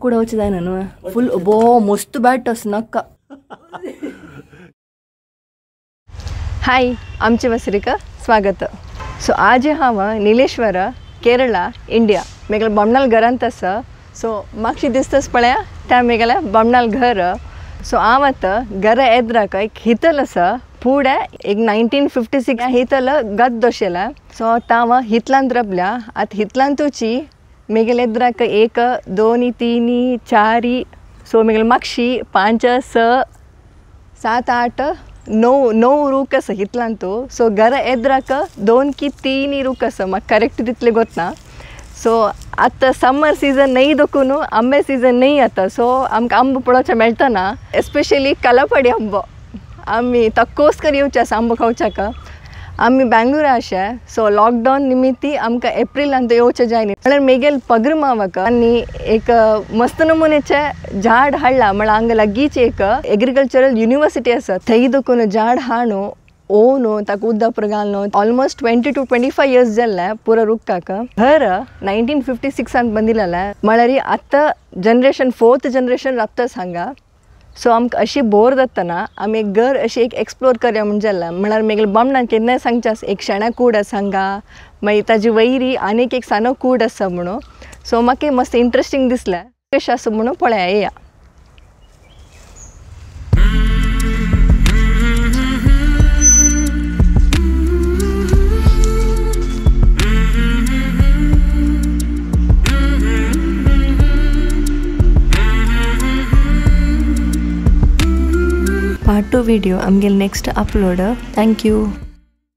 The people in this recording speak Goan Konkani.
ಕೂಡ ಹೋಚದ ನಾನು ಫುಲ್ ಬೋ ಮಸ್ತ್ ಬ್ಯಾಟ್ ಅಸ್ ನಕ್ಕ. हाय आमचे वसरीक स्वागत. सो आज हांव नीलेश्वर केरळा इंडिया मेगेले बमणाल घरांत आसा. सो मागशी दिसताच पळया त्या मेगेले बमणाल घर. सो हांव आतां घरा एद्राक एक हितल आसा फुडें एक 1956 हितल गत दोशेला. सो आतां हांव हितलांत राबल्या. आतां हितलांतूची मेगेले एद्राक 1 2 3 4 सो मेगेले मागशी 5 6 7 8 9 रूख आसा हितलांतू. सो घरा एद्राक 2 की 3 रूख आसा म्हाका करेक्ट तितलें गोतना. सो आतां समर सीजन न्हय देखून आंबे सीजन न्हय आतां. सो आमकां आंबो पळोवचें मेळटना, एस्पेशली कलापडी आंबो आमी तक्कोस कर येवचे आसा आंबो खावच्याक. आमी बेंगलोरा आशे. सो लॉकडावन निमित्ती आमकां एप्रिलांत येवचें जाय न्ही म्हळ्यार मेगेल पग्र मावाक आनी एक मस्त नमुनेचें झाड हाडलां. म्हळ्यार हांगा लागींच एक एग्रीकल्चरल युनिवर्सिटी आसा थंय देखून झाड हाडून ओन ताका उदक घालून ऑलमोस्ट 20 to 25 years जाल्लें पुरो रुखाक. घर 1956 बांदिल्लें म्हळ्यार आतां जनरेशन 4th generation राबताच हांगा. सो आमकां अशी बोर जातना आमी एक घर अशी एक एक्सप्लोर करया म्हूण जालें. म्हळ्यार मेगेले बामणान केन्नाय सांगचें आसा एक शेणा कूड आसा हांगा, मागीर ताजी वयरी आनीक एक सानो कूड आसा म्हणून. सो म्हाका मस्त इंट्रस्टींग दिसलें कशें आसा म्हणून पळया येया. पार्ट 2 वीडियो आमगेले नेक्स्ट अपलोड. Thank you.